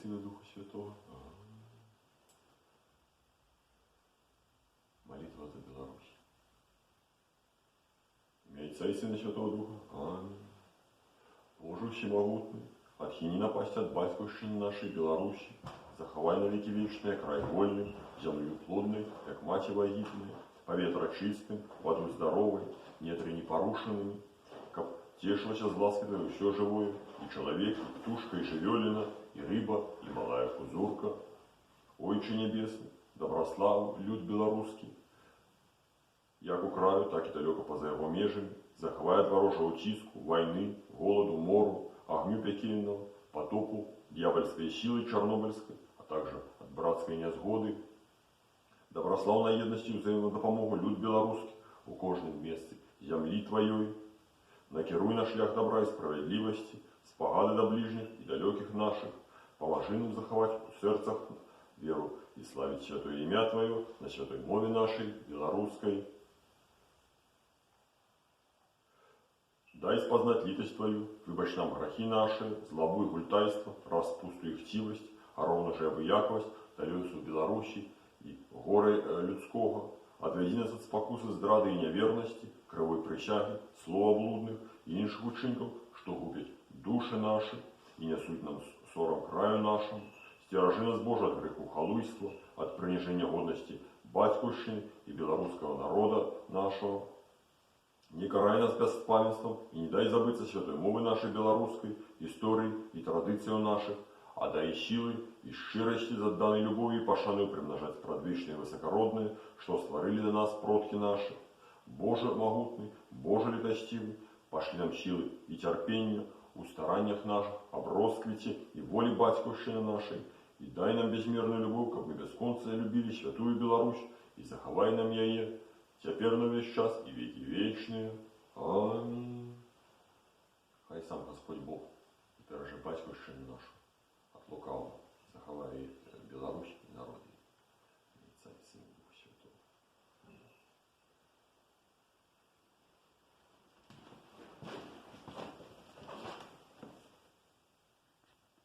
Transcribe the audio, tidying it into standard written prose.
Сына, Духа Святога. Амінь. Малітва за Беларусь. Імя Айца і Сына, Святога Духа. Амінь. Божа ўсемагутны, адхіні напасць ад Бацькаўшчыны нашай Беларусі, захавай на векі вечныя край вольным, зямлю плоднай, як маці вагітная, паветра чыстым, ваду здаровай, нетры непарушанымі, каб цешылася з ласкі Тваёй усё жывое, і чалавек, і птушка, і жывёліна, і рыба, і малая кузурка. Ойча Нябесны, дабраслаў люд беларускі, як у краю, так і далёка па-за яго межамі, захавай ад варожага ціску, вайны, голаду, мору, агню пякельнага, патопу, д'ябальскай сілы чарнобыльскай, а таксама ад брацкай нязгоды. Дабраслаў на еднасць і ўзаемадапамогу люд беларускі у кожным месцы зямлі Тваёй. Накіруй на шлях дабра і справядлівасці, спагады да бліжніх і далёкіх нашых, памажы нам захаваць у сэрцах веру і славіць святое імя Тваё на святой мове нашай, беларускай. Дай спазнаць літасць Тваю, выбач нам грахі нашы, злабу і гультайства, распусту і хцівасць, а роўна ж і абыякавасць да лёсу Беларусі і гора людскога. Адвядзі нас ад спакусы здрады і нявернасці, крывой прысягі, слоў аблудных і іншых учынкаў, што губяць душы нашы і нясуць нам сорам краю нашаму. Сцеражы нас, Божа, ад грэху халуйства, ад прыніжэння годнасці Бацькаўшчыны і беларускага народа нашага. Не карай нас бяспамятствам і не дай забыцца святой мовы нашай беларускай, гісторыі і традыцыяў нашых, а дай сілы і шчырасці з адданай любові і пашанаю прымнажаць спрадвечнае высакароднае, што стварылі да нас продкі нашы. Божа магутны, Божа літасцівы, пашлі нам сілы і цярпення у стараннях нашых аб росквіце і волі Бацькаўшчыны нашай, і дай нам бязмерную любоў, каб мы бясконца любілі святую Беларусь, і захавай нам яе цяпер на ўвесь час і векі вечныя. Амінь. Хай сам Гасподзь Бог беража Бацькаўшчыну нашу ад лукавага, захавае яе.